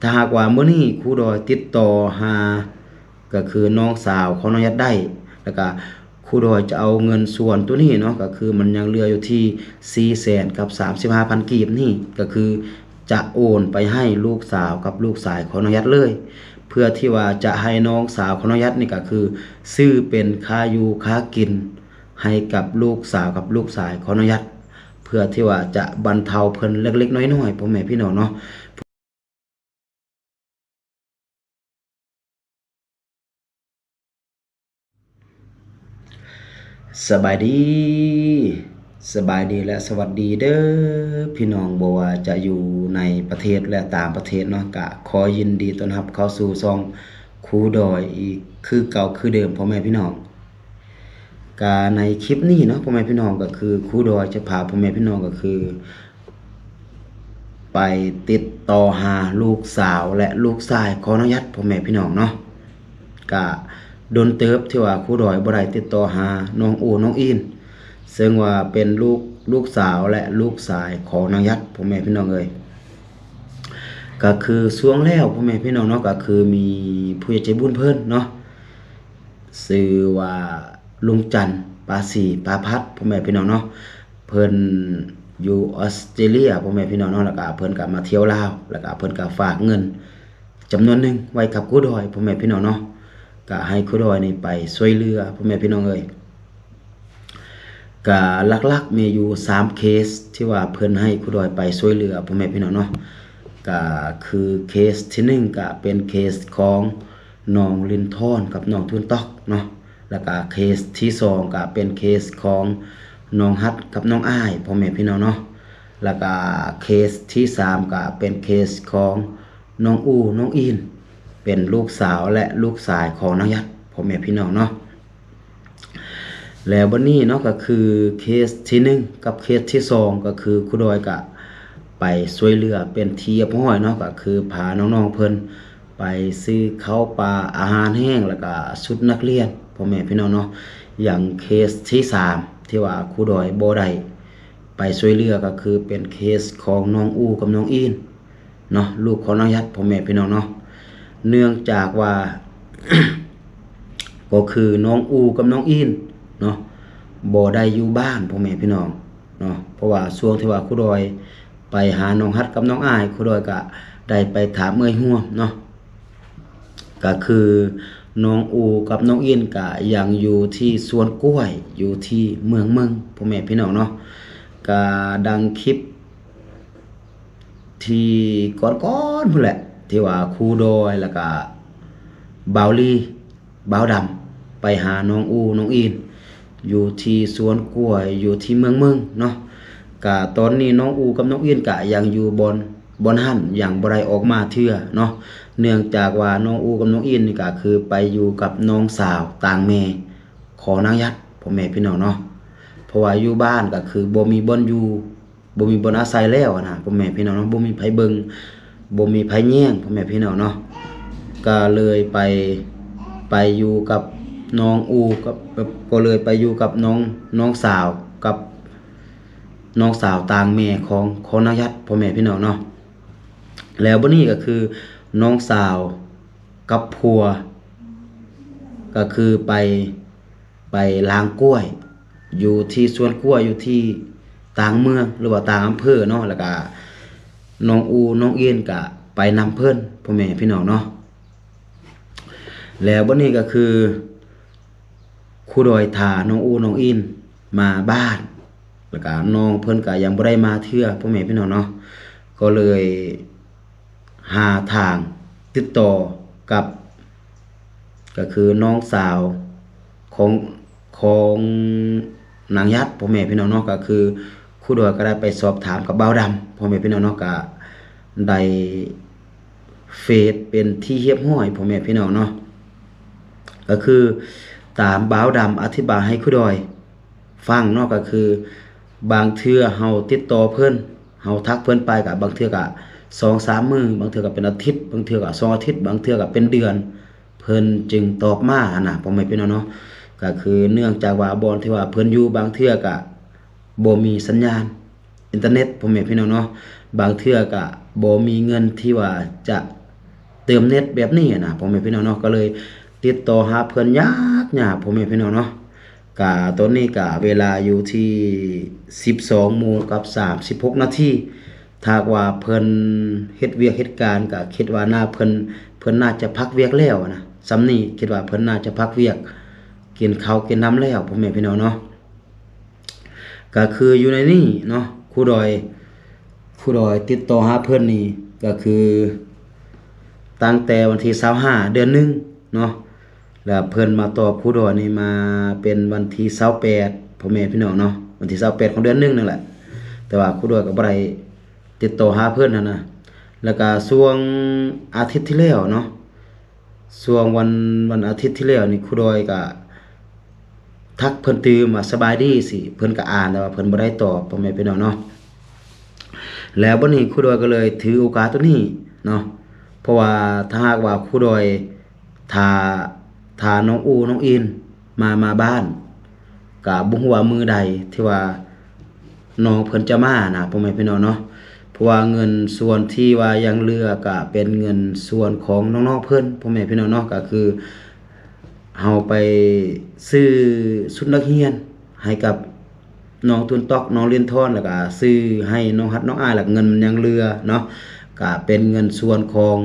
ຖ້າຫາກວ່າມື້ນີ້ຄູດອຍຕິດຕໍ່ຫາ ກໍຄືນ້ອງສາວຂອງນ້ອງຍັດໄດ້ ແລ້ວກໍຄູດອຍຈະເອົາເງິນສ່ວນໂຕນີ້ເນາະ ກໍຄືມັນຍັງເຫຼືອຢູ່ທີ່ສີ່ແສນກັບສາມສິບຫ້າພັນກີບນີ້ ກໍຄືຈະໂອນໄປໃຫ້ລູກສາວກັບລູກຊາຍຂອງນ້ອງຍັດເລີຍ ເພື່ອທີ່ວ່າຈະໃຫ້ນ້ອງສາວຂອງນ້ອງຍັດນີ້ ກໍຄືຊື້ເປັນຄ່າຢູ່ຄ່າກິນໃຫ້ກັບລູກສາວກັບລູກຊາຍຂອງນ້ອງຍັດ ເພື່ອທີ່ວ່າຈະບັນເທົາເພິ່ນເລັກໆນ້ອຍໆ ພໍ່ແມ່ພີ່ນ້ອງເນາະ. ສະບາຍດີ ສະບາຍດີ ແລະ ສະຫວັດດີເດີພີ່ນ້ອງ ບໍ່ວ່າຈະຢູ່ໃນປະເທດ ແລະ ຕ່າງປະເທດເນາະ ກະຂໍຍິນດີຕ້ອນຮັບເຂົ້າສູ່ຊ່ອງຄູດອຍອີກຄືເກົ່າຄືເດີມ ພໍ່ແມ່ພີ່ນ້ອງ. ກະໃນຄລິບນີ້ເນາະ ພໍ່ແມ່ພີ່ນ້ອງ ກໍຄືຄູດອຍຈະພາພໍ່ແມ່ພີ່ນ້ອງ ກໍຄື ໄປຕິດຕໍ່ຫາລູກສາວ ແລະ ລູກຊາຍຂອງນ້ອງຍັດ ພໍ່ແມ່ພີ່ນ້ອງເນາະ. ກະດົນເຕີບທີ່ວ່າຄູດອຍບໍ່ໄດ້ຕິດຕໍ່ຫານ້ອງອູ ນ້ອງອີນ ເຊິ່ງວ່າເປັນລູກ ລູກສາວ ແລະ ລູກຊາຍຂອງນ້ອງຍັດ ພໍ່ແມ່ພີ່ນ້ອງເອີຍ. ກະຄືຊ່ວງແລ້ວ ພໍ່ແມ່ພີ່ນ້ອງເນາະ ກະຄືມີຜູ້ໃຫຍ່ໃຈບຸນເພິ່ນເນາະ ຊື່ວ່າລຸງຈັນ ປາສີ ປາພັດ ພໍ່ແມ່ພີ່ນ້ອງເນາະ ເພິ່ນຢູ່ອອສເຕຣເລຍ ພໍ່ແມ່ພີ່ນ້ອງເນາະ ແລ້ວກະເພິ່ນກະມາທ່ຽວລາວ ແລ້ວກະເພິ່ນກະຝາກເງິນຈຳນວນໜຶ່ງໄວ້ກັບຄູດອຍ ພໍ່ແມ່ພີ່ນ້ອງເນາະ ກະໃຫ້ຄູດອຍນີ້ໄປຊ່ວຍເຫຼືອ ພໍ່ແມ່ພີ່ນ້ອງເອີຍ. ກະຫຼັກໆມີຢູ່ສາມເຄສທີ່ວ່າເພິ່ນໃຫ້ຄູດອຍໄປຊ່ວຍເຫຼືອ ພໍ່ແມ່ພີ່ນ້ອງເນາະ ກະຄືເຄສທີໜຶ່ງ ກະເປັນເຄສຂອງນ້ອງລິນທອນກັບນ້ອງທູນຕອກເນາະ ແລ້ວກະເຄສທີສອງ ກະເປັນເຄສຂອງນ້ອງຮັດກັບນ້ອງອ້າຍ ພໍ່ແມ່ພີ່ນ້ອງເນາະ ແລ້ວກະເຄສທີສາມ ກະເປັນເຄສຂອງນ້ອງອູ ນ້ອງອີນ ເປັນລູກສາວ ແລະ ລູກຊາຍຂອງນາງຍັດ ພໍ່ແມ່ພີ່ນ້ອງເນາະ. ແລ້ວບັດນີ້ເນາະ ກໍຄືເຄສທີໜຶ່ງກັບເຄສທີສອງ ກໍຄືຄູດອຍກະໄປຊ່ວຍເຫຼືອເປັນທີ່ຮຽບຮ້ອຍເນາະ ກໍຄືພານ້ອງໆເພິ່ນໄປຊື້ເຂົ້າປາອາຫານແຫ້ງ ແລ້ວກະຊຸດນັກຮຽນ ພໍ່ແມ່ພີ່ນ້ອງເນາະ. ຢ່າງເຄສທີສາມ ທີ່ວ່າຄູດອຍບໍ່ໄດ້ໄປຊ່ວຍເຫຼືອ ກໍຄືເປັນເຄສຂອງນ້ອງອູກັບນ້ອງອີນ ເນາະ ລູກຂອງນາງຍັດ ພໍ່ແມ່ພີ່ນ້ອງເນາະ. ເນື່ອງຈາກວ່າ ກໍຄືນ້ອງອູກັບນ້ອງອີນເນາະ ບໍ່ໄດ້ຢູ່ບ້ານ ພໍ່ແມ່ພີ່ນ້ອງເນາະ ເພາະວ່າຊ່ວງທີ່ວ່າຄູດອຍໄປຫານ້ອງຮັດກັບນ້ອງອ້າຍ ຄູດອຍກະໄດ້ໄປຖາມເອື້ອຍຮ່ວມເນາະ ກະຄືນ້ອງອູກັບນ້ອງອີນກະຍັງຢູ່ທີ່ສວນກ້ວຍ ຢູ່ທີ່ເມືອງເມິງ ພໍ່ແມ່ພີ່ນ້ອງເນາະ. ກະດັ່ງຄລິບ ທີ່ກ່ອນໆພຸ້ນແຫຼະ ທີ່ວ່າຄູດອຍ ແລ້ວກະບ່າວລີ ບ່າວດຳ ໄປຫານ້ອງອູ ນ້ອງອີນ ຢູ່ທີ່ສວນກ້ວຍ ຢູ່ທີ່ເມືອງເມິງເນາະ. ກະຕອນນີ້ນ້ອງອູກັບນ້ອງອີນກະຍັງຢູ່ບ່ອນ ບ່ອນຫັ້ນ ຍັງບໍ່ໄດ້ອອກມາເທື່ອເນາະ ເນື່ອງຈາກວ່ານ້ອງອູກັບນ້ອງອີນນີ້ກະຄືໄປຢູ່ກັບນ້ອງສາວຕ່າງແມ່ຂອງນາງຍັດ ພໍ່ແມ່ພີ່ນ້ອງເນາະ. ເພາະວ່າຢູ່ບ້ານກະຄືບໍ່ມີບ່ອນຢູ່ ບໍ່ມີບ່ອນອາໄສແລ້ວຫັ້ນນະ ພໍ່ແມ່ພີ່ນ້ອງເນາະ ບໍ່ມີໃຜເບິ່ງ ບໍ່ມີໃຜແຍງ ພໍ່ແມ່ພີ່ນ້ອງເນາະ ກໍເລີຍໄປ ໄປຢູ່ກັບນ້ອງອູ ກັບ ກໍເລີຍໄປຢູ່ກັບນ້ອງ ນ້ອງສາວ ກັບນ້ອງສາວຕ່າງແມ່ຂອງ ຂອງນາງຍັດ ພໍ່ແມ່ພີ່ນ້ອງເນາະ. ແລ້ວບັດນີ້ກໍຄືນ້ອງສາວ ກັບຜົວ ກໍຄືໄປ ໄປລ້າງກ້ວຍ ຢູ່ທີ່ສວນກ້ວຍ ຢູ່ທີ່ຕ່າງເມືອງ ຫຼືວ່າຕ່າງອຳເພີເນາະ ແລ້ວກະນ້ອງອູ ນ້ອງອີນກະໄປນຳເພິ່ນ ພໍ່ແມ່ພີ່ນ້ອງເນາະ. ແລ້ວບັດນີ້ກໍຄື ຄູດອຍຖ້ານ້ອງອູ ນ້ອງອີນມາບ້ານ ແລ້ວກະນ້ອງເພິ່ນກະຍັງບໍ່ໄດ້ມາເທື່ອ ພໍ່ແມ່ພີ່ນ້ອງເນາະ ກໍເລີຍຫາທາງຕິດຕໍ່ກັບ ກໍຄືນ້ອງສາວຂອງ ຂອງນາງຍັດ ພໍ່ແມ່ພີ່ນ້ອງເນາະ ກໍຄືຄູດອຍກໍໄດ້ໄປສອບຖາມກັບບ່າວດຳ ພໍ່ແມ່ພີ່ນ້ອງເນາະ ກະໄດ້ເຟສເປັນທີ່ຮຽບຮ້ອຍ ພໍ່ແມ່ພີ່ນ້ອງເນາະ. ກໍຄືຕາມບ່າວດຳອະທິບາຍໃຫ້ຄູດອຍ ຟັງເນາະ ກໍຄືບາງເທື່ອເຮົາຕິດຕໍ່ເພິ່ນ ເຮົາທັກເພິ່ນໄປກະບາງເທື່ອກະສອງສາມມື້ ບາງເທື່ອກະເປັນອາທິດ ບາງເທື່ອກະສອງອາທິດ ບາງເທື່ອກະເປັນເດືອນ ເພິ່ນຈຶ່ງຕອບມາຫັ້ນນະ ພໍ່ແມ່ພີ່ນ້ອງເນາະ. ກະຄືເນື່ອງຈາກວ່າບ່ອນທີ່ວ່າເພິ່ນຢູ່ບາງເທື່ອກະບໍ່ມີສັນຍານອິນເຕີເນັດ ພໍ່ແມ່ພີ່ນ້ອງເນາະ ບາງເທື່ອກະບໍ່ມີເງິນທີ່ວ່າຈະ ເຕີມເນັດແບບນີ້ນະ ພໍ່ແມ່ພີ່ນ້ອງເນາະ ກໍເລີຍຕິດຕໍ່ຫາເພິ່ນຍາກໆ ພໍ່ແມ່ພີ່ນ້ອງເນາະ. ກະຕອນນີ້ກະເວລາຢູ່ທີ່ສິບສອງໂມງກັບສາມສິບຫົກນາທີ. ຖ້າຫາກວ່າເພິ່ນເຮັດວຽກເຮັດການ ກະຄິດວ່າໜ້າເພິ່ນ ເພິ່ນໜ້າຈະພັກວຽກແລ້ວນະ. ສ່ຳນີ້ຄິດວ່າເພິ່ນໜ້າຈະພັກວຽກ ກິນເຂົ້າກິນນ້ຳແລ້ວ ພໍ່ແມ່ພີ່ນ້ອງເນາະ. ກະຄືຢູ່ໃນນີ້ເນາະ ຄູດອຍ ຄູດອຍຕິດຕໍ່ຫາເພິ່ນນີ້ ກະຄືຕັ້ງແຕ່ວັນທີຊາວຫ້າເດືອນໜຶ່ງເນາະ ແລ້ວເພິ່ນມາຕອບຄູດອຍນີ້ມາເປັນວັນທີຊາວແປດ ພໍ່ແມ່ພີ່ນ້ອງເນາະ ວັນທີຊາວແປດຂອງເດືອນໜຶ່ງນັ້ນແຫຼະ. ແຕ່ວ່າຄູດອຍກໍບໍ່ໄດ້ຕິດຕໍ່ຫາເພິ່ນຫັ້ນນະ. ແລ້ວກະຊ່ວງອາທິດທີ່ແລ້ວເນາະ ຊ່ວງວັນ ວັນອາທິດທີ່ແລ້ວນີ້ ຄູດອຍກະທັກເພິ່ນຕື່ມວ່າ ສະບາຍດີ ຊີ້ ເພິ່ນກະອ່ານ ແຕ່ວ່າເພິ່ນບໍ່ໄດ້ຕອບ ພໍ່ແມ່ພີ່ນ້ອງເນາະ. ແລ້ວບັດນີ້ຄູດອຍກໍເລີຍຖືໂອກາດໂຕນີ້ເນາະ ເພາະວ່າຖ້າຫາກວ່າຄູດອຍຖ້າ ຖ້ານ້ອງອູ ນ້ອງອີນມາ ມາບ້ານ ກະບໍ່ຮູ້ວ່າມື້ໃດທີ່ວ່ານ້ອງເພິ່ນຈະມານະ ພໍ່ແມ່ພີ່ນ້ອງເນາະ. ເພາະວ່າເງິນສ່ວນທີ່ວ່າຍັງເຫຼືອກະເປັນເງິນສ່ວນຂອງນ້ອງໆເພິ່ນ ພໍ່ແມ່ພີ່ນ້ອງເນາະ. ກະຄືເຮົາໄປຊື້ຊຸດນັກຮຽນໃຫ້ກັບນ້ອງຕຸນຕອກ ນ້ອງລິນທອນ ແລ້ວກະຊື້ໃຫ້ນ້ອງຮັດ ນ້ອງອ້າຍ ແລ້ວເງິນມັນຍັງເຫຼືອເນາະ ກະເປັນເງິນສ່ວນຂອງ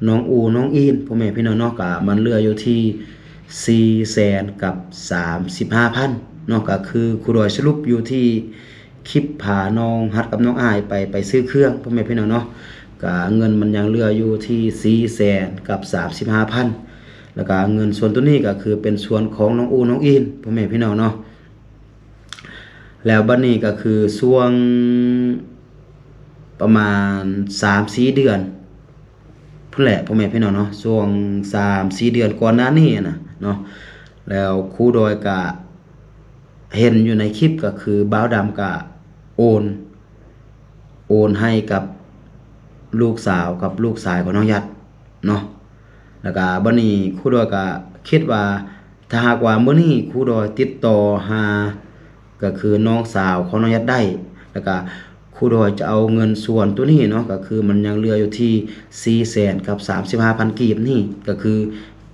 ນ້ອງອູ ນ້ອງອີນ ພໍ່ແມ່ພີ່ນ້ອງເນາະ ກະມັນເຫຼືອຢູ່ທີ່ສີ່ແສນກັບສາມສິບຫ້າພັນເນາະ. ກະຄືຄູດອຍສະຫຼຸບຢູ່ທີ່ຄລິບພານ້ອງຮັດກັບນ້ອງອ້າຍໄປ ໄປຊື້ເຄື່ອງ ພໍ່ແມ່ພີ່ນ້ອງເນາະ ກະເງິນມັນຍັງເຫຼືອຢູ່ທີ່ສີ່ແສນກັບສາມສິບຫ້າພັນ. ແລ້ວກະເງິນສ່ວນໂຕນີ້ກະຄືເປັນສ່ວນຂອງນ້ອງອູ ນ້ອງອີນ ພໍ່ແມ່ພີ່ນ້ອງເນາະ. ແລ້ວບັດນີ້ກໍຄືຊ່ວງປະມານສາມສີ່ເດືອນພຸ້ນແຫຼະ ພໍ່ແມ່ພີ່ນ້ອງເນາະ ຊ່ວງສາມສີ່ເດືອນກ່ອນໜ້ານີ້ນະເນາະ ແລ້ວຄູດອຍກະເຫັນຢູ່ໃນຄລິບ ກໍຄືບ່າວດຳກະໂອນ ໂອນໃຫ້ກັບລູກສາວກັບລູກຊາຍຂອງນ້ອງຍັດເນາະ. ແລ້ວກະບັດນີ້ຄູດອຍກະຄິດວ່າ ຖ້າຫາກວ່າມື້ນີ້ຄູດອຍຕິດຕໍ່ຫາ ກໍຄືນ້ອງສາວຂອງນ້ອງຍັດໄດ້ ແລ້ວກະຄູດອຍຈະເອົາເງິນສ່ວນໂຕນີ້ເນາະ ກໍຄືມັນຍັງເຫຼືອຢູ່ທີ່ສີ່ແສນກັບສາມສິບຫ້າພັນກີບນີ້ ກໍຄື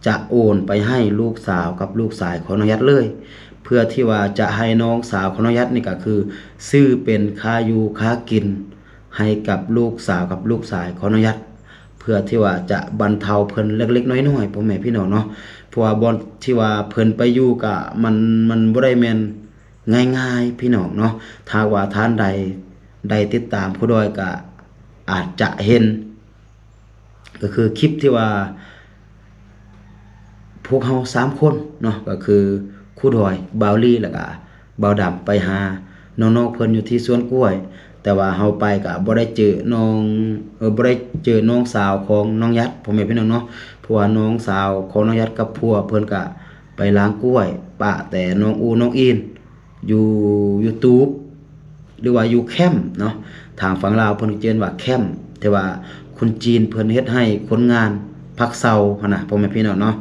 ຈະໂອນໄປໃຫ້ລູກສາວກັບລູກຊາຍຂອງນ້ອງຍັດເລີຍ ເພື່ອທີ່ວ່າຈະໃຫ້ນ້ອງສາວຂອງນ້ອງຍັດນີ້ ກໍຄືຊື້ເປັນຄ່າຢູ່ຄ່າກິນ ໃຫ້ກັບລູກສາວກັບລູກຊາຍຂອງນ້ອງຍັດ ເພື່ອທີ່ວ່າຈະບັນເທົາເພິ່ນເລັກໆນ້ອຍໆ ພໍ່ແມ່ພີ່ນ້ອງເນາະ. ເພາະວ່າບ່ອນທີ່ວ່າເພິ່ນໄປຢູ່ກະມັນ ມັນບໍ່ໄດ້ແມ່ນງ່າຍໆ ພີ່ນ້ອງເນາະ. ຖ້າວ່າທ່ານໃດໄດ້ຕິດຕາມຄູດອຍກະອາດຈະເຫັນ ກໍຄືຄລິບທີ່ວ່າ ພວກເຮົາສາມຄົນເນາະ ກໍຄືຄູດອຍ ບ່າວລີ ແລ້ວກະບ່າວດຳ ໄປຫານ້ອງໆເພິ່ນຢູ່ທີ່ສວນກ້ວຍ ແຕ່ວ່າເຮົາໄປກະບໍ່ໄດ້ເຈີນ້ອງ ເອີ ບໍ່ໄດ້ເຈີນ້ອງສາວຂອງນ້ອງຍັດ ພໍ່ແມ່ພີ່ນ້ອງເນາະ. ເພາະວ່ານ້ອງສາວຂອງນ້ອງຍັດກັບຜົວເພິ່ນກະໄປລ້າງກ້ວຍ ປະແຕ່ນ້ອງອູ ນ້ອງອີນ ຢູ່ ຢູ່ຕູບ ຫຼືວ່າຢູ່ແຄ້ມເນາະ ທາງຝັ່ງລາວເພິ່ນຈະເອີ້ນວ່າແຄ້ມ ແຕ່ວ່າຄົນຈີນເພິ່ນເຮັດໃຫ້ຄົນງານພັກເຊົາຫັ້ນນະ ພໍ່ແມ່ພີ່ນ້ອງເນາະ.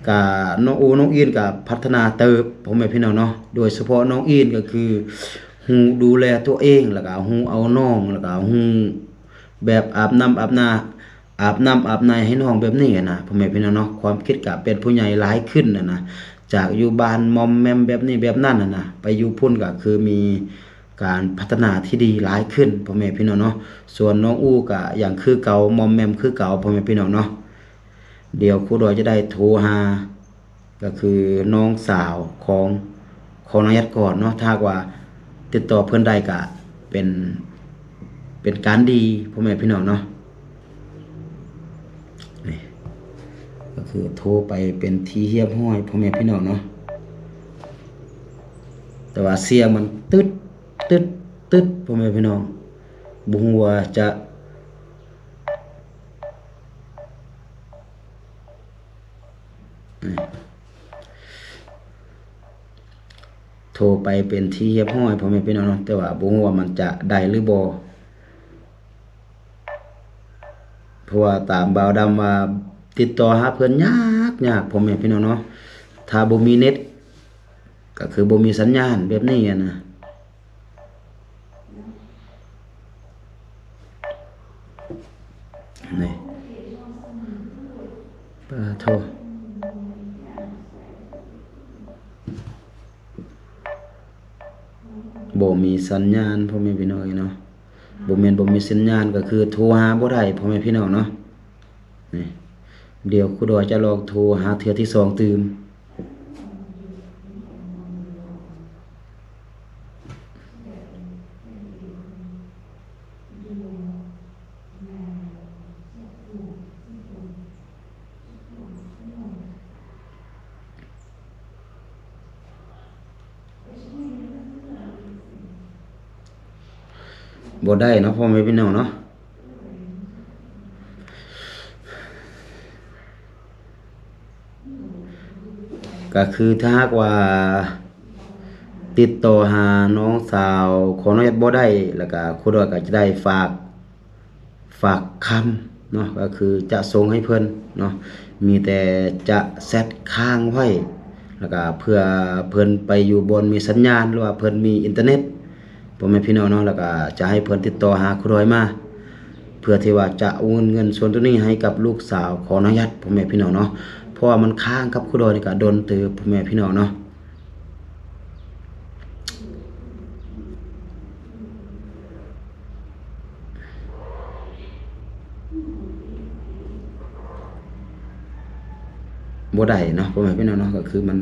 ກະນ້ອງອູ ນ້ອງອີນກະພັດທະນາເຕີບ ພໍ່ແມ່ພີ່ນ້ອງເນາະ ໂດຍສະເພາະນ້ອງອີນກໍຄືຮູ້ດູແລຕົວເອງ ແລ້ວກະຮູ້ເອົານ້ອງ ແລ້ວກະຮູ້ແບບອາບນ້ຳອາບນາ ອາບນ້ຳອາບໃນໃຫ້ນ້ອງແບບນີ້ຫັ້ນນະ ພໍ່ແມ່ພີ່ນ້ອງເນາະ. ຄວາມຄິດກະເປັນຜູ້ໃຫຍ່ຫຼາຍຂຶ້ນຫັ້ນນະ ຈາກຢູ່ບ້ານມອມແມມແບບນີ້ແບບນັ້ນຫັ້ນນະ ໄປຢູ່ພຸ້ນກະຄືມີການພັດທະນາທີ່ດີຫຼາຍຂຶ້ນ ພໍ່ແມ່ພີ່ນ້ອງເນາະ. ສ່ວນນ້ອງອູກະຍັງຄືເກົ່າ ມອມແມມຄືເກົ່າ ພໍ່ແມ່ພີ່ນ້ອງເນາະ. ດຽວຄູດອຍຈະໄດ້ໂທຫາ ກໍຄືນ້ອງສາວຂອງ ຂອງນ້ອງຍັດກ່ອນເນາະ. ຖ້າຫາກວ່າຕິດຕໍ່ເພິ່ນໄດ້ກະເປັນ ເປັນການດີ ພໍ່ແມ່ພີ່ນ້ອງເນາະ. ນີ້ ກໍຄືໂທໄປເປັນທີ່ຮຽບຮ້ອຍ ພໍ່ແມ່ພີ່ນ້ອງເນາະ. ແຕ່ວ່າສຽງມັນຕຶດ ຕຶດ ຕຶດ ພໍ່ແມ່ພີ່ນ້ອງ ບໍ່ຮູ້ວ່າຈະ ໂທໄປເປັນທີ່ຮຽບຮ້ອຍ ພໍ່ແມ່ພີ່ນ້ອງເນາະ ແຕ່ວ່າບໍ່ຮູ້ວ່າມັນຈະໄດ້ຫຼືບໍ່ ເພາະວ່າຕາມບ່າວດຳວ່າຕິດຕໍ່ຫາເພິ່ນຍາກໆ ພໍ່ແມ່ພີ່ນ້ອງເນາະ. ຖ້າບໍ່ມີເນັດ ກໍຄືບໍ່ມີສັນຍານແບບນີ້ຫັ້ນນະ. ນີ້ ປາໂທ ບໍ່ມີສັນຍານ ພໍ່ແມ່ພີ່ນ້ອງເອີຍເນາະ. ບໍ່ແມ່ນບໍ່ມີສັນຍານ ກໍຄືໂທຫາບໍ່ໄດ້ ພໍ່ແມ່ພີ່ນ້ອງເນາະ. ນີ້ ດຽວຄູດອຍຈະລອງໂທຫາເທື່ອທີສອງຕື່ມ. ບໍ່ໄດ້ເນາະ ພໍ່ແມ່ພີ່ນ້ອງເນາະ. ກະຄືຖ້າຫາກວ່າຕິດຕໍ່ຫານ້ອງສາວຂອງນ້ອງແອດບໍ່ໄດ້ ແລ້ວກະຄູດອຍກະຈະໄດ້ຝາກ ຝາກຄຳເນາະ ກໍຄືຈະສົ່ງໃຫ້ເພິ່ນເນາະ ມີແຕ່ຈະແຊັດຄ້າງໄວ້ ແລ້ວກະເພື່ອເພິ່ນໄປຢູ່ບ່ອນມີສັນຍານ ຫຼືວ່າເພິ່ນມີອິນເຕີເນັດ ພໍ່ແມ່ພີ່ນ້ອງເນາະ. ແລ້ວກະຈະໃຫ້ເພິ່ນຕິດຕໍ່ຫາຄູດອຍມາ ເພື່ອທີ່ວ່າຈະໂອນເງິນສ່ວນໂຕນີ້ໃຫ້ກັບລູກສາວຂອງນາງຍັດ ພໍ່ແມ່ພີ່ນ້ອງເນາະ. ເພາະວ່າມັນຄ້າງກັບຄູດອຍນີ້ກະດົນເຕີບ ພໍ່ແມ່ພີ່ນ້ອງເນາະ. ບໍ່ໄດ້ເນາະ ພໍ່ແມ່ພີ່ນ້ອງເນາະ. ກໍຄືມັນ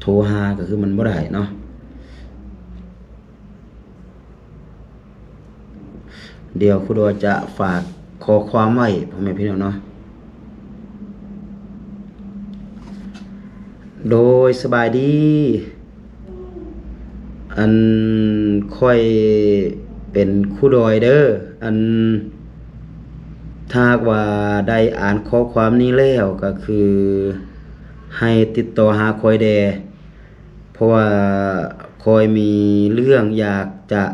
ໂທຫາ ກໍຄືມັນບໍ່ໄດ້ເນາະ. ດຽວຄູດອຍຈະຝາກຂໍ້ຄວາມໄວ້ ພໍ່ແມ່ພີ່ນ້ອງເນາະ. ໂດຍ ສະບາຍດີ ອັນ ຂ້ອຍເປັນຄູດອຍເດີ. ອັນ ຖ້າຫາກວ່າໄດ້ອ່ານຂໍ້ຄວາມນີ້ແລ້ວ ກໍຄືໃຫ້ຕິດຕໍ່ຫາຂ້ອຍແດ່ ເພາະວ່າຂ້ອຍມີເລື່ອງຢາກຈະ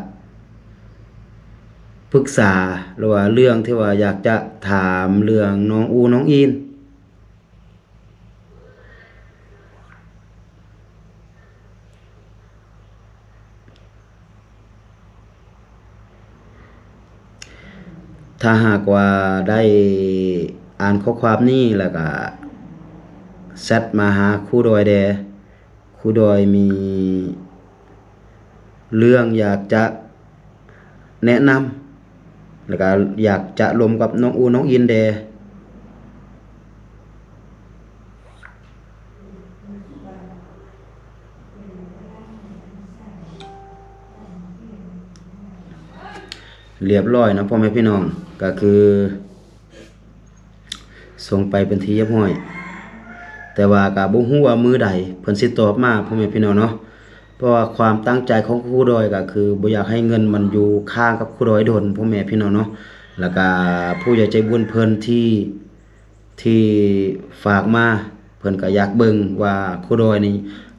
ປຶກສາ ຫຼືວ່າເລື່ອງທີ່ວ່າຢາກຈະຖາມເລື່ອງນ້ອງອູນ້ອງອີນ. ຖ້າຫາກວ່າໄດ້ອ່ານຂໍ້ຄວາມນີ້ ແລ້ວກະແຊັດມາຫາຄູດອຍແດ່. ຄູດອຍມີເລື່ອງຢາກຈະແນະນຳ ແລ້ວກະຢາກຈະລົມກັບນ້ອງອູນ້ອງອີນແດ່. ລຽບຮ້ອຍເນາະ ພໍ່ແມ່ພີ່ນ້ອງ ກະຄື ສົ່ງໄປເປັນທີ່ຮຽບຮ້ອຍ ແຕ່ວ່າກະບໍ່ຮູ້ວ່າມື້ໃດເພິ່ນຊິຕອບມາ ພໍ່ແມ່ພີ່ນ້ອງເນາະ. ເພາະວ່າຄວາມຕັ້ງໃຈຂອງຄູດອຍກະຄືບໍ່ຢາກໃຫ້ເງິນມັນຢູ່ຄ້າງກັບຄູດອຍດົນ ພໍ່ແມ່ພີ່ນ້ອງເນາະ. ແລ້ວກະຜູ້ໃຫຍ່ໃຈບຸນເພິ່ນທີ່ ທີ່ຝາກມາ ເພິ່ນກະຢາກເບິ່ງວ່າຄູດອຍນີ້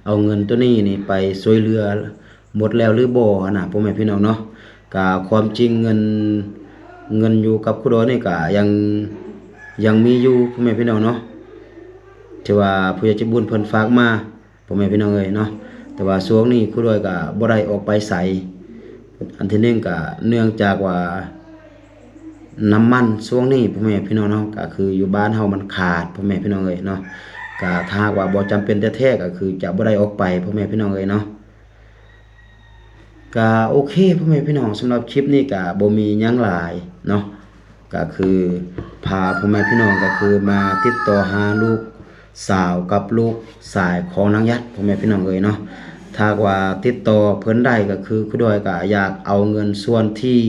ເອົາເງິນໂຕນີ້ນີ້ໄປຊ່ວຍເຫຼືອ ໝົດແລ້ວຫຼືບໍ່ຫັ້ນນະ ພໍ່ແມ່ພີ່ນ້ອງເນາະ. ກະຄວາມຈິງເງິນ ເງິນຢູ່ກັບຄູດອຍນີ້ກະຍັງ ຍັງມີຢູ່ ພໍ່ແມ່ພີ່ນ້ອງເນາະ ທີ່ວ່າຜູ້ໃຫຍ່ໃຈບຸນເພິ່ນຝາກມາ ພໍ່ແມ່ພີ່ນ້ອງເອີຍເນາະ. ແຕ່ວ່າຊ່ວງນີ້ຄູດອຍກະບໍ່ໄດ້ອອກໄປໃສ ອັນທີໜຶ່ງກະເນື່ອງຈາກວ່ານ້ຳມັນຊ່ວງນີ້ ພໍ່ແມ່ພີ່ນ້ອງເນາະ ກະຄືຢູ່ບ້ານເຮົາມັນຂາດ ພໍ່ແມ່ພີ່ນ້ອງເອີຍເນາະ. ກະຖ້າຫາກວ່າບໍ່ຈຳເປັນແທ້ໆ ກະຄືຈະບໍ່ໄດ້ອອກໄປ ພໍ່ແມ່ພີ່ນ້ອງເອີຍເນາະ. ກະໂອເຄ ພໍ່ແມ່ພີ່ນ້ອງ ສຳລັບຄລິບນີ້ກະບໍ່ມີຫຍັງຫຼາຍເນາະ ກະຄືພາພໍ່ແມ່ພີ່ນ້ອງກະຄືມາຕິດຕໍ່ຫາລູກສາວກັບລູກຊາຍຂອງນາງຍັດ ພໍ່ແມ່ພີ່ນ້ອງເອີຍເນາະ. ຖ້າຫາກວ່າຕິດຕໍ່ເພິ່ນໄດ້ ກະຄືຄູດອຍກະຢາກເອົາເງິນສ່ວນທີ່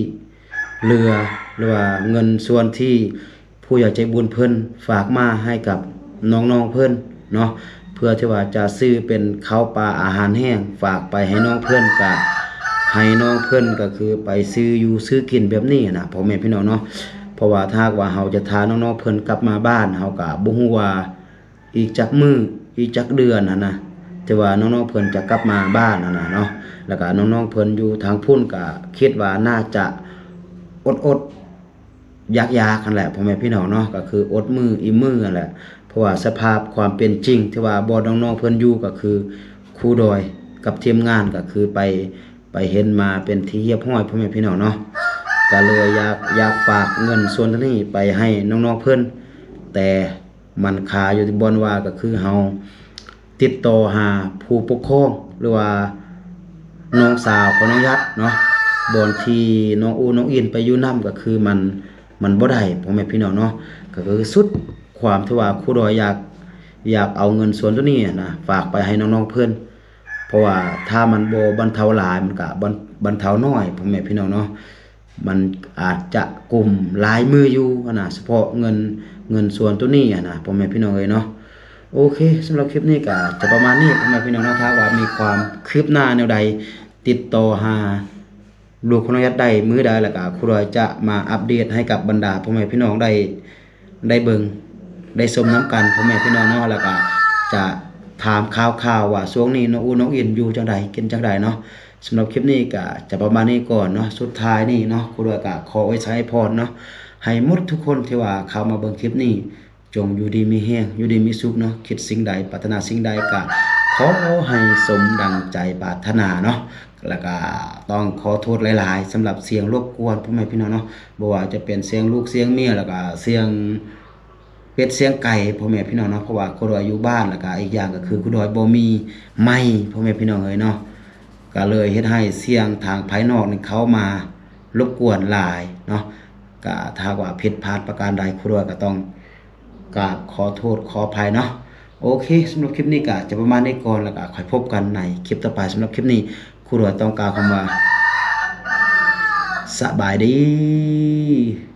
ເຫຼືອ ຫຼືວ່າເງິນສ່ວນທີ່ ຜູ້ໃຫຍ່ໃຈບຸນເພິ່ນຝາກມາໃຫ້ກັບນ້ອງໆເພິ່ນເນາະ ເພື່ອທີ່ວ່າຈະຊື້ເປັນເຂົ້າປາອາຫານແຫ້ງ ຝາກໄປໃຫ້ນ້ອງເພິ່ນ ກະໃຫ້ນ້ອງເພິ່ນກະຄືໄປຊື້ຢູ່ຊື້ກິນແບບນີ້ນະ ພໍ່ແມ່ພີ່ນ້ອງເນາະ. ເພາະວ່າຖ້າຫາກວ່າເຮົາຈະຖ້ານ້ອງໆເພິ່ນກັບມາບ້ານ ເຮົາກະບໍ່ຮູ້ວ່າອີກຈັກມື້ ອີກຈັກເດືອນຫັ້ນນະ ທີ່ວ່ານ້ອງໆເພິ່ນຈະກັບມາບ້ານຫັ້ນນະເນາະ. ແລ້ວກະນ້ອງໆເພິ່ນຢູ່ທາງພຸ້ນກະຄິດວ່າໜ້າຈະອົດໆ ຢາກໆຫັ້ນແຫຼະ ພໍ່ແມ່ພີ່ນ້ອງເນາະ ກະຄືອົດມື້ອີ່ມມື້ຫັ້ນແຫຼະ. ເພາະວ່າສະພາບຄວາມເປັນຈິງທີ່ວ່າບ່ອນນ້ອງໆເພິ່ນຢູ່ ກະຄືຄູດອຍກັບທີມງານ ກະຄືໄປ ໄປເຫັນມາເປັນທີ່ຮຽບຮ້ອຍ ພໍ່ແມ່ພີ່ນ້ອງເນາະ. ກະເລີຍຢາກ ຢາກຝາກເງິນສ່ວນນີ້ໄປໃຫ້ນ້ອງໆເພິ່ນ ແຕ່ ມັນຄາຢູ່ທີ່ບ່ອນວ່າ ກໍຄືເຮົາຕິດຕໍ່ຫາຜູ້ປົກຄອງ ຫຼືວ່ານ້ອງສາວຂອງນ້ອງຍັດເນາະ ບ່ອນທີ່ນ້ອງອູນ້ອງອິນໄປຢູ່ນຳ ກໍຄືມັນ ມັນບໍ່ໄດ້ ພໍ່ແມ່ພີ່ນ້ອງເນາະ. ກໍຄືສຸດຄວາມທີ່ວ່າຄູດອຍຢາກ ຢາກເອົາເງິນສ່ວນໂຕນີ້ນະ ຝາກໄປໃຫ້ນ້ອງໆເພິ່ນ ເພາະວ່າຖ້າມັນບໍ່ບັນເທົາຫຼາຍ ມັນກະບັນ ບັນເທົາໜ້ອຍ ພໍ່ແມ່ພີ່ນ້ອງເນາະ. ມັນອາດຈະກຸມຫຼາຍມື້ຢູ່ຫັ້ນນະ ສະເພາະເງິນ ເງິນສ່ວນໂຕນີ້ຫັ້ນນະ ພໍ່ແມ່ພີ່ນ້ອງເອີຍເນາະ. ໂອເຄ ສຳລັບຄລິບນີ້ກະຈະປະມານນີ້ ພໍ່ແມ່ພີ່ນ້ອງເນາະ. ຖ້າວ່າມີຄວາມຄືບໜ້າແນວໃດ ຕິດຕໍ່ຫາລູກຂອງນ້ອງຍັດໄດ້ມື້ໃດ ແລ້ວກະຄູດອຍຈະມາອັບເດດໃຫ້ກັບບັນດາພໍ່ແມ່ພີ່ນ້ອງໄດ້ ໄດ້ເບິ່ງໄດ້ຊົມນຳກັນ ພໍ່ແມ່ພີ່ນ້ອງເນາະ. ແລ້ວກະຈະຖາມຂ່າວໆວ່າຊ່ວງນີ້ນ້ອງອູນ້ອງອິນຢູ່ຈັ່ງໃດ ກິນຈັ່ງໃດເນາະ. ສຳລັບຄລິບນີ້ກະຈະປະມານນີ້ກ່ອນເນາະ. ສຸດທ້າຍນີ້ເນາະ ຄູດອຍກະຂໍອວຍໄຊໃຫ້ພອນເນາະ ໃຫ້ໝົດທຸກຄົນທີ່ວ່າເຂົ້າມາເບິ່ງຄລິບນີ້ ຈົ່ງຢູ່ດີມີແຮງ ຢູ່ດີມີສຸກເນາະ. ຄິດສິ່ງໃດ ປາດຖະໜາສິ່ງໃດ ກະຂໍໃຫ້ສົມດັ່ງໃຈປາດຖະໜາເນາະ. ແລ້ວກະຕ້ອງຂໍໂທດຫຼາຍໆ ສຳລັບສຽງລົບກວນ ພໍ່ແມ່ພີ່ນ້ອງເນາະ. ບໍ່ວ່າຈະເປັນສຽງລູກສຽງເມຍ ແລ້ວກະສຽງເປັດສຽງໄກ່ ພໍ່ແມ່ພີ່ນ້ອງເນາະ. ເພາະວ່າຄູດອຍຢູ່ບ້ານ ແລ້ວກະອີກຢ່າງກໍຄືຄູດອຍບໍ່ມີໄມ ພໍ່ແມ່ພີ່ນ້ອງເອີຍເນາະ. ກໍເລີຍເຮັດໃຫ້ສຽງທາງພາຍນອກນີ້ເຂົ້າມາລົບກວນຫຼາຍເນາະ. ກະຖ້າຫາກວ່າຜິດພາດປະການໃດ ຄູດອຍກໍຕ້ອງກາບຂໍໂທດຂໍອະໄພເນາະ. ໂອເຄ ສຳລັບຄລິບນີ້ກະຈະປະມານນີ້ກ່ອນ ແລ້ວກະຄ່ອຍພົບກັນໃນຄລິບຕໍ່ໄປ. ສຳລັບຄລິບນີ້ ຄູດອຍຕ້ອງກ່າວຄຳວ່າ ສະບາຍດີ.